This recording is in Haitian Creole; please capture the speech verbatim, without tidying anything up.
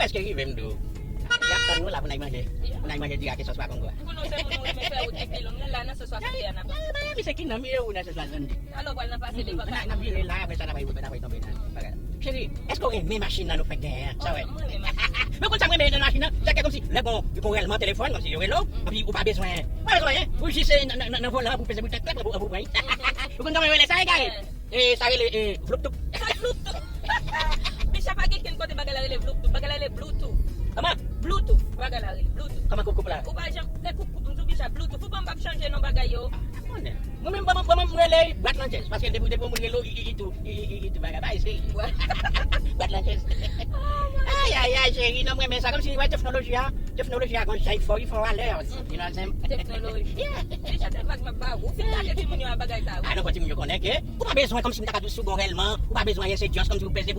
Èske rive m di w? Y ap tann nou la pou n al manje. Pou n al manje dirèk sòs pa kongo a. M konnen se moun ou renmen fè wout ki pi long. Lè la nan se swasannde a n ap. Misye ki nan miye ou nan se swasannde. Alò, pral nan pase devan kay. N ap vire la, apre sa n ap tonbe nan bagay. Cheri, èske w renmen machin nan nou fenk genyen an? Sa wè. Mwen renmen machin nan. Men konn sa m renmen nan machin nan? Se ke kòmsi lè gon, gon rèlman telefòn, kòmsi yo rele w, epi ou pa bezwen, ou pa bezwen anyen. Ou jis nan, nan, nan, nan volan pou peze bouton klèk, pou, pou pran. Ou konn kòman yo rele sa egare? E sa rele e, vlouptoup. Sa vlouptoup. Bicha, pa gen kenn kote bagay la rele vlouptoup. Bagay la rele bluetooth. Kòman? Bluetooth. Bagay la rele bluetooth. Kòman koup koup la? Ou pa janm, lè koup koup, m di w bicha bluetooth. Ou pa m p ap chanje non bagay yo. Mwen menm, mwen menm, mwen rele Brat Landjèz. Paske depi, depi yon moun rele w, i, i, i tou, i, i, i, i tou bagay, bagay serye. Brat Landjèz. Ay, ay, ay, cheri, non, mwen renmen sa. Kòmsi, wè, teknoloji a, teknoloji a gon jan fò, i fò alè. You know what I'm saying? Teknoloji. Yeah. Deja se vag m ap ba ou. Ou fin gade timoun yo a bagay sa. A non, fò timoun yo konnen ke ou pa bezwen kòmsi m ta ka di w si w gon rèlman, ou pa bezwen anyen, se just kòmsi ou peze bouton.